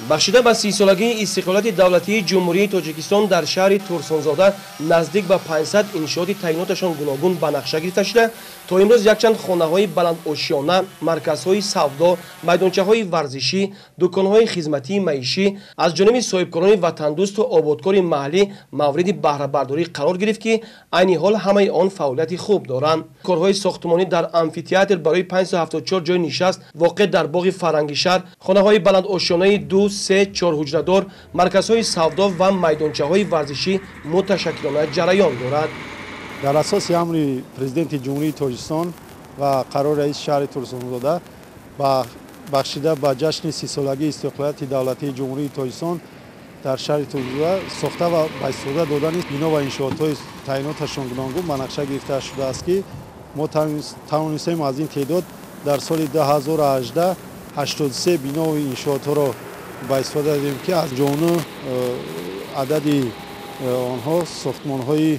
Бахшида ба 30-солагии истиқлолияти давлатии Ҷумҳурии Тоҷикистон дар шаҳри Турсунзода наздик ба 500 иншооти таъиноташон гуногун ба нақша гирифта шуда, то имрӯз якчанд хонаҳои баландошёна, марказҳои савдо, майдончаҳои варзишӣ, дуконҳои хизматии маишӣ аз ҷониби соҳибкорони ватандӯсту ободкори маҳаллӣ мавриди баҳрабардорӣ қарор гирифт, ки айни ҳол ҳамаи он фаъолияти хуб доранд. Корҳои сохтмонӣ дар амфитеатр барои 574 ҷои нишаст воқеъ дар боғи фарҳанги шаҳр, хонаҳои баландошёнаи 2, 3, 4 ҳуҷрадор, марказҳои савдо ва майдончаҳои варзишӣ муташаккилона ҷараён дорад. Дар асоси амри Президенти Ҷумҳурии Тоҷикистон ва қарори раиси шаҳри Турсунзода бахшида ба ҷашни 30-солагии истиқлолияти давлатии Ҷумҳурии Тоҷикистон дар шаҳри Турсунзода сохта ва ба истифода додани бино ва иншоотҳои таъиноташон гуногун ба нақша гирифта шудааст, ки мо тавонистем аз ин теъдод дар соли 2018 83 бинову иншоотҳоро ба истифода додем, ки аз ҷону адади онҳо сохтмонҳои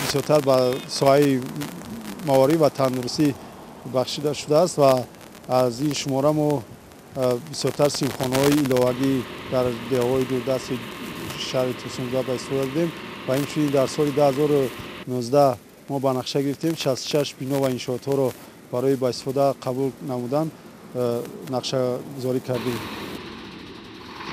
бисёртар ба соҳаи маориф ва тандурустӣ бахшида шудааст ва аз ин шумора мо бисёртар синфхонаҳои иловагӣ дар деҳаҳои дурдасти шаҳри Турсунзода ба истифода додем ва инчунин дар соли 2019 мо ба нақша гирифтем 66 бино ва иншоотҳоро барои ба истифода қабул намудан нақшагузорӣ кардем.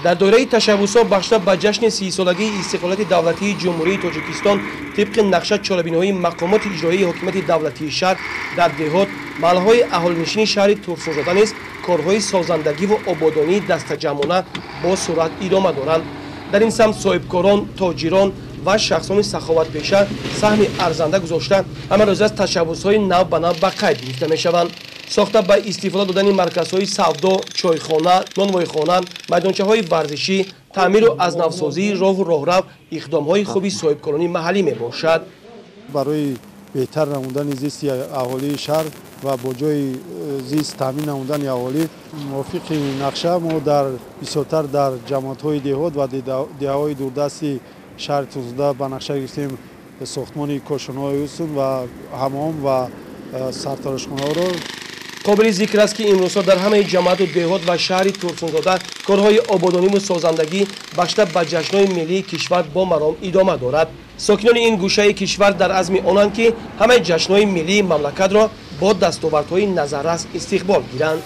Дар доираи ташаббусҳо бахшида ба ҷашни 30-солагии истиқлолияти давлатии Ҷумҳурии Тоҷикистон тибқи нақша чорабиниҳои мақомоти иҷроии ҳокимияти давлатии шаҳр дар деҳот, маҳаллаҳои аҳолинишини шаҳри Турсунзода низ корҳои созандагиву ободонии дастаҷамъона бо суръат идома доранд. Дар ин самт соҳибкорон, тоҷирон ва шахсони саховатпеша саҳми арзанда гузошта, ҳамарӯза аз ташаббусҳои нав ба нав ба қайд гирифта мешаванд. Сохта ба истифода додани марказҳои савдо, чойхона, нонвойхона, майдончаҳои варзишӣ, таъмиру аз навсозии роҳу роҳрав иқдомҳои хуби соҳибкорони маҳаллӣ мебошад. Барои беҳтар намудани зисти аҳолии шаҳр ва бо ҷои зист таъмин намудани аҳолӣ мувофиқи нақша мо дар бисёртар дар ҷамоатҳои деҳот ва деҳаҳои дурдасти шаҳри Турсунзода ба нақша гирифтем сохтмони кошонаҳои ҳусн ва ҳамом ва сартарошхонаҳоро. Қобили зикр аст, ки имрӯзҳо дар ҳамаи ҷамоату деҳот ва шаҳри Турсунзода корҳои ободониву созандагӣ бахшида ба ҷашнҳои миллии кишвар бо маром идома дорад. Сокинони ин гӯшаи кишвар дар азми онанд, ки ҳамаи ҷашнҳои миллии мамлакатро бо дастовардҳои назаррас истиқбол гиранд.